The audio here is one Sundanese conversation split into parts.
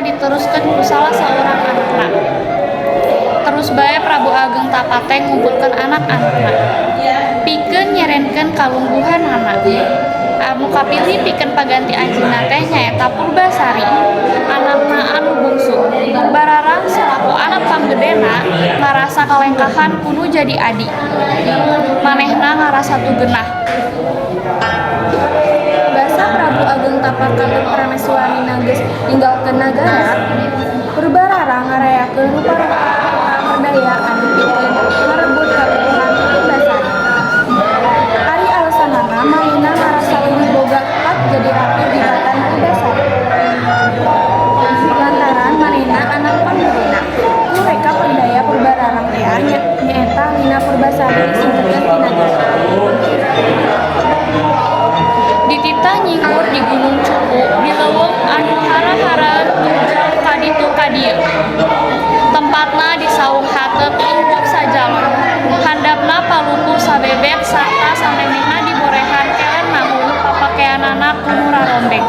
diteruskeun ku salah saurang anakna. Terus bae Prabu Ageng Tapa teh ngumpulkeun anak-anakna pikeun nyerenkeun kalungguhanana. Anu kapilih pikeun paganti anjeunna teh nyaeta Purbasari, anakna anu bungsu. Purbararang salaku anak panggedena ngarasa kalengkahan ku nu jadi adi. Manehna ngarasa teu geunah. Basa Prabu Ageng Tapa katut prameswarina geus ninggalkeun nagara, Purbararang ngarayakeun rupa-rupa reka perdaya anu pikeun ngarebut katutuhan ti Purbasari. Ari alesanana manehna ngarasa leuwih boga hak jadi ratu dibatan Purbasari. Lantaran manehna anak panggedena. Ku reka perdaya Purbararang tea nyaeta Lina Purbasari disingkirkeun ti nagara. Dititah nyingkur di Gunung Cupu di leuweung anu hara-haraeun tujang ka ditu ka dieu. Tempatna di saung hateup lingkup sajalon. Handapna palupuh sabebet sarta samemehna diborehan keler nahun papakeanana ku nu rarombeng.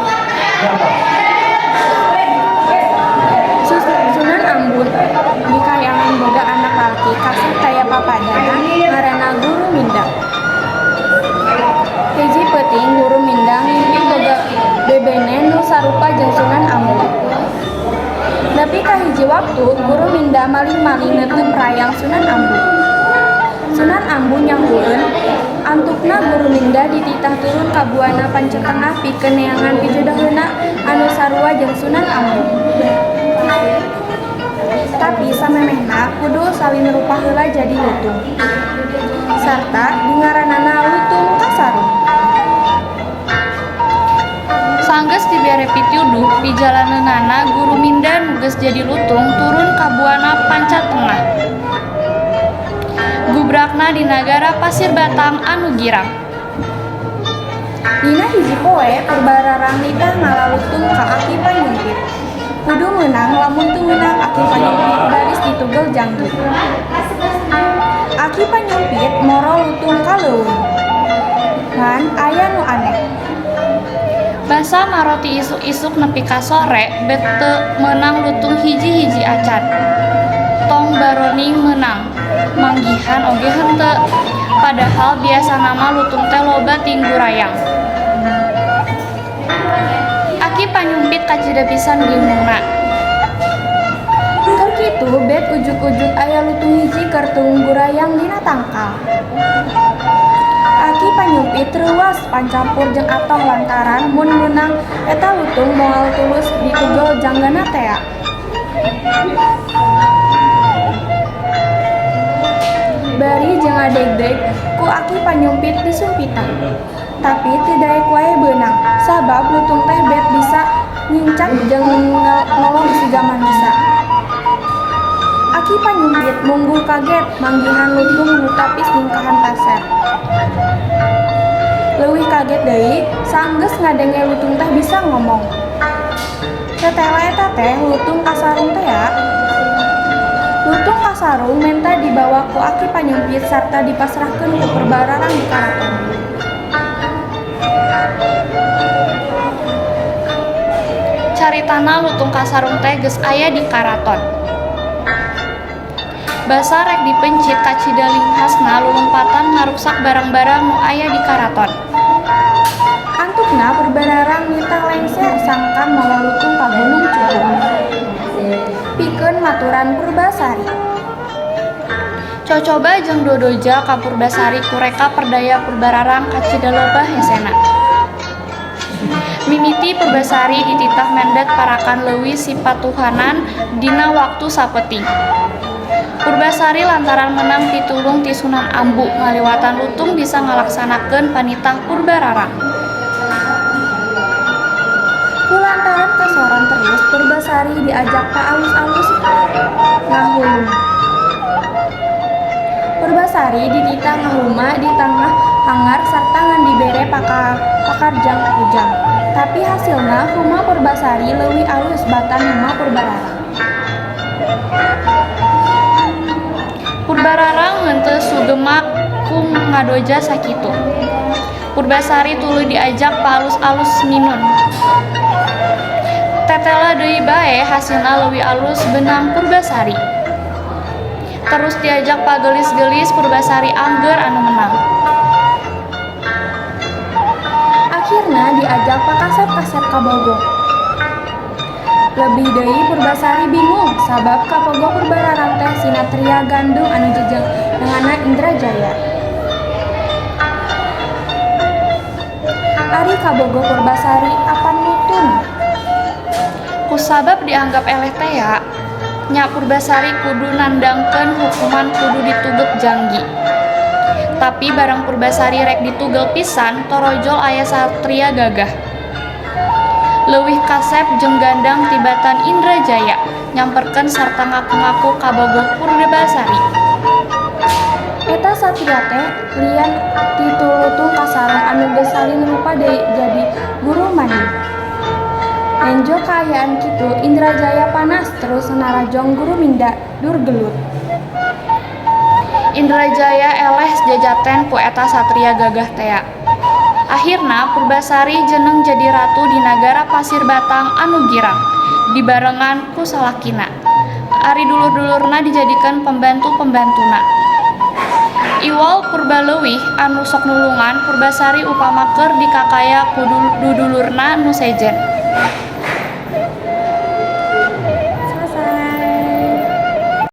Sunan Ambu di kahyangan boga anak lalaki kasep kaya papadana ngaranna Guruminda. Hiji peuting Guruminda ngimpi boga bebene nu sarupa jeung Sunan Ambu. Nepi ka hiji waktu Guruminda maling-maling neuteup rayang Sunan Ambu. Sunan Ambu nyahueun, antukna Guruminda dititah turun ka buana Pancatengah pikeun neangan pijodoheunna anu sarua jeung Sunan Ambu. Tapi samemehna kudu sawin rupa heula jadi lutung. Sarta dingaranana Lutung Kasarung. Sanggeus dibere pituduh pijalaneunana Guruminda nu geus jadi lutung turun ka buana Pancatengah. Gubrakna di nagara Pasir Batang anu girang. Dina hiji poe Purbararang nitah ngala lutung ka Aki Panyumpit. Kudu meunang lamun teu meunang Aki Panyumpit baris ditugel janggi. Aki Panyumpit moro lutung ka leuweung. Ngan aya nu aneh. Basa maro ti isuk-isuk nepi ka sore bet teu meunang lutung hiji-hiji acan. Tong baroning meunang, manggihan oge henteu. Padahal biasana mah lutung teh loba tinggurayang. Aki Panyumpit kacida pisan bingungna. Keur kitu bet ujug-ujug aya lutung hiji keur tunggurayang dina tangkal. Aki Panyumpit reuwas pancampur jeung atoh lantaran mun meunang eta lutung moal tulus ditugel janggana tea. Bari jeung ngadegdeg ku Aki Panyumpit disumpitan. Tapi teu daek wae beunang, sabab lutung teh bet bisa ngincak jeung ngelog siga manusa. Aki Panyumpit mungguh kaget manggihan lutung nu tapis ningkahan pasir. Leuwih kaget deui sanggeus ngadenge lutung teh bisa ngomong. Tetela eta teh lutung kasarung tea. Lutung kasarung menta dibawa ku Aki Panyumpit sarta dipasrahkeun ku Purbararang di karaton. Caritana lutung kasarung teh geus aya di karaton. Basa rek dipencit kacida linghasna lulumpatan ngaruksak barang-barang nu aya di karaton. Antukna Purbararang nitah lengser sangkan mawa lutung ka Gunung Cupu. Pikeun maturan Purbasari. Cocoba jeung dodoja ka Purbasari ku reka perdaya Purbararang kacida loba hesena. Mimiti Purbasari dititah mendet parakan leuwih sipatuhanan dina waktu sapeuting. Purbasari lantaran menang pitulung ti Sunan Ambu ngaliwatan lutung bisa ngalaksanakeun panitah Purbararang. Kulantaran kasoron terus Purbasari diajak paalus-alus ngahuleng. Purbasari dititah ngahuma di tangah hanggar sarta ngan dibere pakarjang ujang. Tapi hasilna huma Purbasari leuwih alus batan huma Purbararang. Purbararang henteu sugema ku ngadoja sakitu. Purbasari tuluy diajak paalus-alus minun. Tetela Tetela deui bae hasilna leuwih alus beunang Purbasari. Terus diajak pagelis-gelis, Purbasari angger anu menang. Akhirna diajak pakasep-kasep kabogoh. Lebih deui Purbasari bingung sabab kabogoh Purbararang teh si Satria Gandung anu jejenenganna Indrajaya. Ari kabogoh Purbasari apan mutun. Kusabab dianggap eleh tea, nya Purbasari kudu nandangkeun hukuman kudu ditugel janggi. Tapi barang Purbasari rek ditugel pisan, torojol aya satria gagah. Leuwih kasep jeung gandang tibatan Indrajaya, nyamperkeun sarta ngaku-ngaku kabogoh Purbasari. Eta satria teh lian ti tulutung ka sareng anu geus salin rupa deui jadi Gurumandi. Nenjo kaayaan kitu, Indrajaya panas terus narajong Guruminda dur gelut. Indrajaya eleh jajaten ku eta satria gagah tea. Akhirna Purbasari jeneng jadi ratu di nagara Pasir Batang anu girang, dibarengan ku salakina. Ari dulur-dulurna dijadikeun pembantu-pembantuna. Iwal Purbaleuwih anu sok nulungan Purbasari upama keur dikakaya ku dudulurna nu sejen.